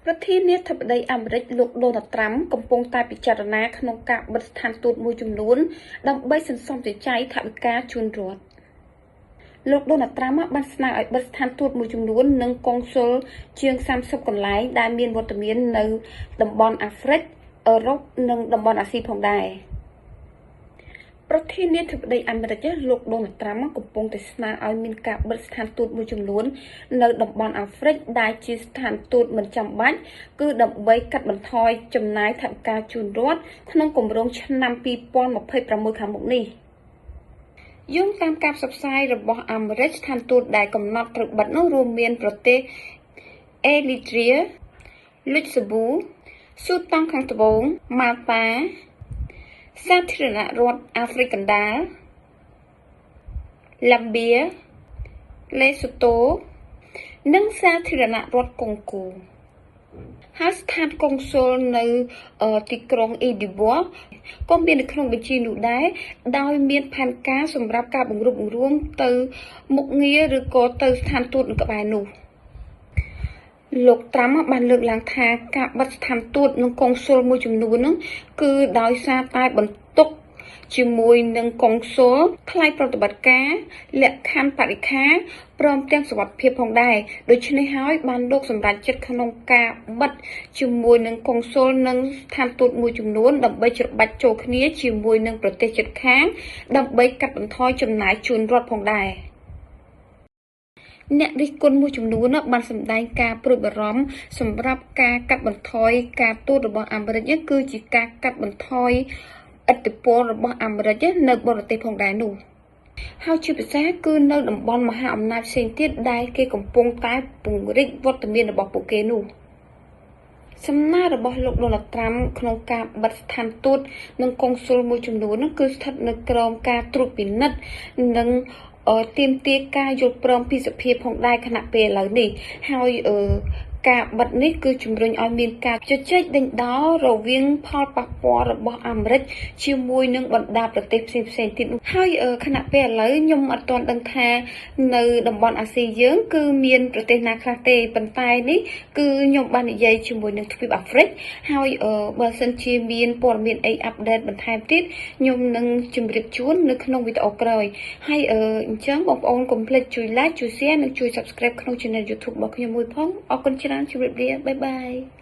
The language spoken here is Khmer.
ប្រធានាធិបតីអាមេរិកលោកដូណាល់ត្រាំកំពុងតែពិចារណាក្នុងការបិទស្ថានទូតមួយចំនួនដើម្បីសន្សំសំចៃថវិកាជូនរដ្ឋលោកដូណាល់ត្រាំបានស្នើឲ្យបិទស្ថានទូតមួយចំនួននិងកុងស៊ុលជាង30កន្លែងដែលមានវត្តមាននៅតំបន់អាហ្វ្រិកអឺរ៉ុបនិងតំបន់អាស៊ីផងដែរប្រធានាធិបតីអាមេរិកលោកដូណាល់ត្រាំកំពុងតែស្នើឲ្យមានការបិទស្ថានទូតមួយចំនួននៅតំបន់អាហ្វ្រិកដែលជាស្ថានទូតមិនចាំបាច់គឺដើម្បីកាត់បន្ថយចំណាយថវិកាជូនរដ្ឋក្នុងគម្រោងឆ្នាំ2026ខាងមុខនេះយោងតាមការផ្សព្វផ្សាយរបស់អាមេរិកស្ថានទូតដែលកំណត់ត្រូវបិទនោះរួមមានប្រទេសអេរីត្រាលុចសាប៊ូស៊ូតង់ខាងត្បូងម៉ាល់តាសាធារណរដ្ឋអាហ្វ្រិកកណ្ដាលឡាំបៀលេសូតូនិងសាធារណរដ្ឋកុងហ្គោហើយស្ថានកុងស៊ុលនៅទីក្រុងអ៊ីឌីវ៉ាក៏មាននៅក្នុងបញ្ជីនោះដែរដោយមានផែនការសម្រាប់ការបង្រួបបង្រួមទៅមុខងារឬក៏ទៅស្ថានទូតនៅក្បែរនោះលោកត្រាំបានលើកឡើងថាការបិទស្ថានទូតនិងកុងស៊ុលមួយចំនួនហ្នឹងគឺដោយសារតែបន្ទុកជាមួយនឹងកុងស៊ុលថ្លៃប្រតិបត្តិការលក្ខខណ្ឌបរិក្ខារព្រមទាំងសុវត្ថិភាពផងដែរដូច្នេះហើយបានលោកសម្រេចចិត្តក្នុងការបិទជាមួយនឹងកុងស៊ុលនិងស្ថានទូតមួយចំនួនដើម្បីច្របាច់ចូលគ្នាជាមួយនឹងប្រទេសជិតខាងដើម្បីកាត់បន្ថយចំណាយជូនរដ្ឋផងដែរអ្នករិះគន់មួយចំនួនបានសម្ដែងការព្រួយបារម្ភសម្រាប់ការកាត់បន្ថយការទូតរបស់អាមេរិកគឺជាការកាត់បន្ថយឥទ្ធិពលរបស់អាមេរិកនៅបរទេសផងដែរនោះហើយជាពិសេសគឺនៅតំបន់មហាអំណាចផ្សេងទៀតដែលគេកំពុងតែពង្រីកវត្តមានរបស់ពួកគេនោះសំណើរបស់លោកដូណាល់ត្រាំក្នុងការបិទស្ថានទូតនិងកុងស៊ុលមួយចំនួននោះគឺស្ថិតនៅក្រោមការត្រួតពិនិត្យនិងទាមទារការយល់ព្រមពីសភាផងដែរខណៈពេលឥឡូវនេះហើយការបិទនេះគឺជំរុញឲ្យមានការជជែកដេញដោលរវាងផលប៉ះពាល់របស់អាមេរិកជាមួយនឹងបណ្ដាប្រទេសផ្សេងៗទៀតហើយខណៈពេលឥឡូវខ្ញុំអត់ទាន់ដឹងថានៅតំបន់អាស៊ីយើងគឺមានប្រទេសណាខ្លះទេប៉ុន្តែនេះគឺខ្ញុំបាននិយាយជាមួយនឹងទ្វីបអាហ្វ្រិកហើយបើសិនជាមានព័ត៌មានអី update បន្ថែមទៀតខ្ញុំនឹងជម្រាបជូននៅក្នុងវីដេអូក្រោយហើយអញ្ចឹងបងប្អូនកុំភ្លេចជួយ like ជួយ share និងជួយ subscribe ក្នុង channel YouTube របស់ខ្ញុំមួយផងអរគុណច្រើនជម្រាបលា bye bye.